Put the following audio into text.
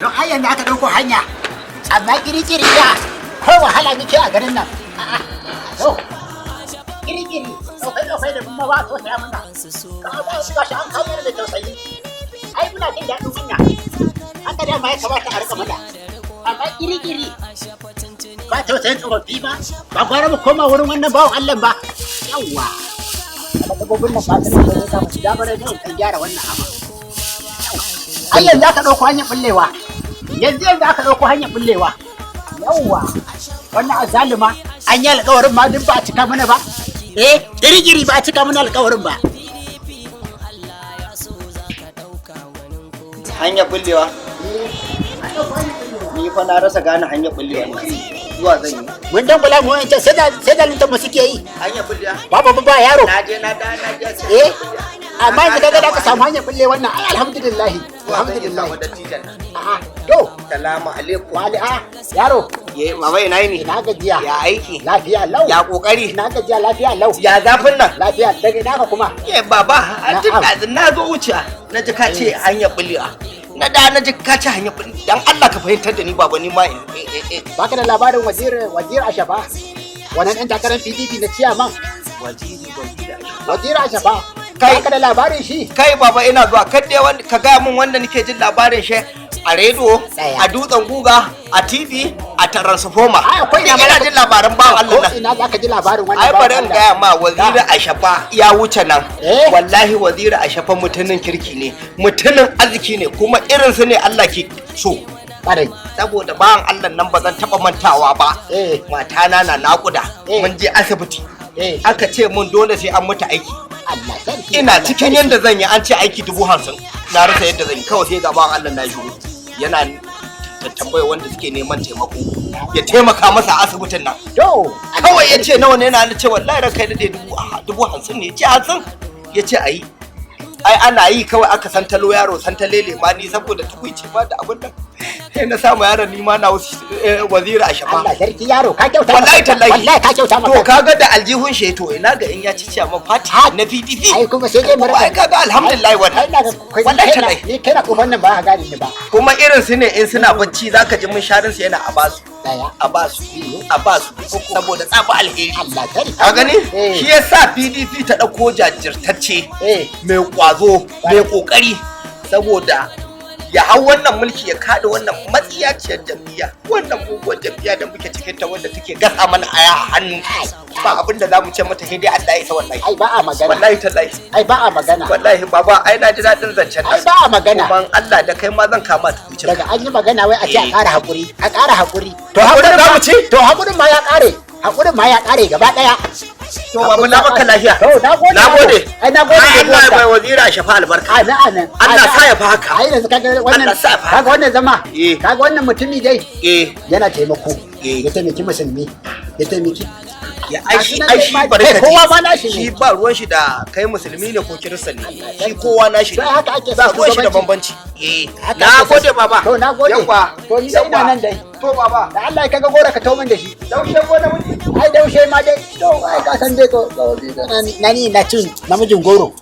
Don har yanzu aka ɗauko hanya, amma kiri-kiri da ko wahala muke a garin nan. A'a, to kiri-kiri ɗaukai ɗaukai da kuma ba a tausaya mana. Ka ba su gashi an kawo mana da tausayi. Ai muna jin daɗin wannan. Haka da ma ya kamata a rika mana, amma kiri-kiri ba tausayin tsofaffi ba. Ba gwara mu koma wurin wannan bawan Allah ba. Yawwa, amma dabbobin nan ba su da samu damar da kan gyara wannan abu. Ai yanzu aka ɗauko hanyar bullewa, yanzu yanzu aka ɗauko hanyar bullewa. Yawwa, wannan azalima an yi alƙawarin ma duk ba a cika mana ba. Eh, kirikiri ba a cika mana alƙawarin ba. Hanyar bullewa? Ni fa na rasa gane hanyar bullewa ne. Zuwa zan yi. Mun dangula mu wancan, sai zalunta mu suke yi. Hanyar bullewa? Babu ba yaro. Na je na da na je. Eh, amma yanzu kaga da aka samu hanyar bulle wannan, ai alhamdulillah. Zuwa zan yi Alhamdulillah. Samu dattijan nan. A'a, to. Salamu alaikum. Wali, a yaro. Ye baba, ina yini? Ina gajiya? Ya aiki? Lafiya lau. Ya kokari? Ina gajiya, lafiya lau. Ya zafin nan? Lafiya. Daga ina ka kuma? Ye baba, a tun Na'am. ɗazu na zo wuce na ji ka ce hanyar bullewa. Na da na ji ka ce hanyar bullewa. Dan Allah ka fahimtar da ni, baba, ni ma in. Baka da labarin Waziri Ashafa, wannan ɗan takarar PDP na ciyaman? Waziri, Waziri. Waziri Ashafa. Kai. Baka da labarin shi? Kai baba, ina zuwa. Kadai wanda ka gaya min wanda nake jin labarin shi a rediyo, Tsaya. a dutsen guga, a TV, a transformer. Ai, akwai Ni ina jin labarin bawan Ko Allah nan. ina zaka ji labarin wannan Ai bawan bari in Allah. gaya ma, Waziri Ashafa ya wuce nan. Eh? Wallahi Waziri Ashafa mutumin kirki ne, mutumin arziki ne, kuma irin su ne Allah ke so. Ƙwarai. Saboda bawan Allah nan ba zan taba mantawa ba. Matana na naƙuda. Mun je asibiti. Aka ce mun dole sai an mata aiki. Allah sarki. Ina Allah cikin sarki. yadda zan yi, an ce aiki 50,000, na rasa yadda zan yi. Kawai sai ga bawan Allah na shigo yana tambaya wanda suke neman taimako ya taimaka masa a asibitin nan. To. Kawai ya ce nawa ne? Na ce wallahi ranka ya daɗe, 50,000 ne. Ya ce 50, ya ce a yi. Ai ana yi kawai aka santalo yaro, santalele ma. Ni saboda tukuici ma da abin nan, sai na samu yaron, ni ma na wasu Waziri Ashafa. Allah sarki, yaro, ka kyauta ma Wallahi kanka. tallahi. Wallahi ka kyauta ma To kanka. kaga da aljihun shi, to ina ga in ya ci ciyaman party Ha. na PDP. Ai kuma sai dai mu Ai kaga alhamdulillah Ai wannan. ina ga kai. Wallahi tallahi. Ni kai na kofar nan ba ka gane ni ba. Kuma irin su ne in suna bacci zaka ji mun sharin su yana a basu. Daya. A basu, a basu, saboda tsaba alheri. Allah sarki. Ka gani? Eh. Shi yasa PDP ta ɗauko jajirtacce mai kwazo, mai kokari, saboda ya hau wannan mulki ya kada wannan matsiyaciyar jam'iyya, wannan muguwar jam'iyya da muke cikin ta, wanda take gasa mana aya a hannu. Ba abin da za mu ce mata sai dai Allah ya isa, wallahi. Ai ba a magana. Wallahi tallahi. Ai ba a magana. Wallahi baba, ai na ji daɗin zancen Ai nan. ba a magana. Kuma Allah da kai ma zan kama tukuicin. Daga an yi magana wai a ce a ƙara haƙuri, a ƙara haƙuri. To haƙurin za mu ci? To haƙurin ma ya ƙare, haƙurin ma ya ƙare gaba ɗaya. To baba, na baka lafiya. To na gode. Na gode. Ai na gode da Allah ya zuwanka. bai Waziri Ashafa albarka. Amin, amin. Allah Amin. sa ya fi haka. Ai yanzu kaga wannan Allah sa ya fi haka. kaga wannan zama. Kaga wannan mutumi dai yana taimako. Eh. Ya taimaki musulmi, ya taimaki Ya ai shi Gashi nan ai dai shi ma- bari kai, ka ji. kowa ma nashi ne. Shi ba ruwan shi da kai musulmi ne ko kirista ne. Shi kowa nashi ne. Sai haka ake Ba son ruwan shi da shugabanci. bambanci. Eh. Haka Na ake son- gode baba. To na gode. Yawwa. To ni dai ina Yawwa. nan dai. To baba. Da Allah ya kaga gora ka taumin da shi. Daushe gona muke. Ai daushe ma dai. To ai ka san dai to na ni na cin namijin goro.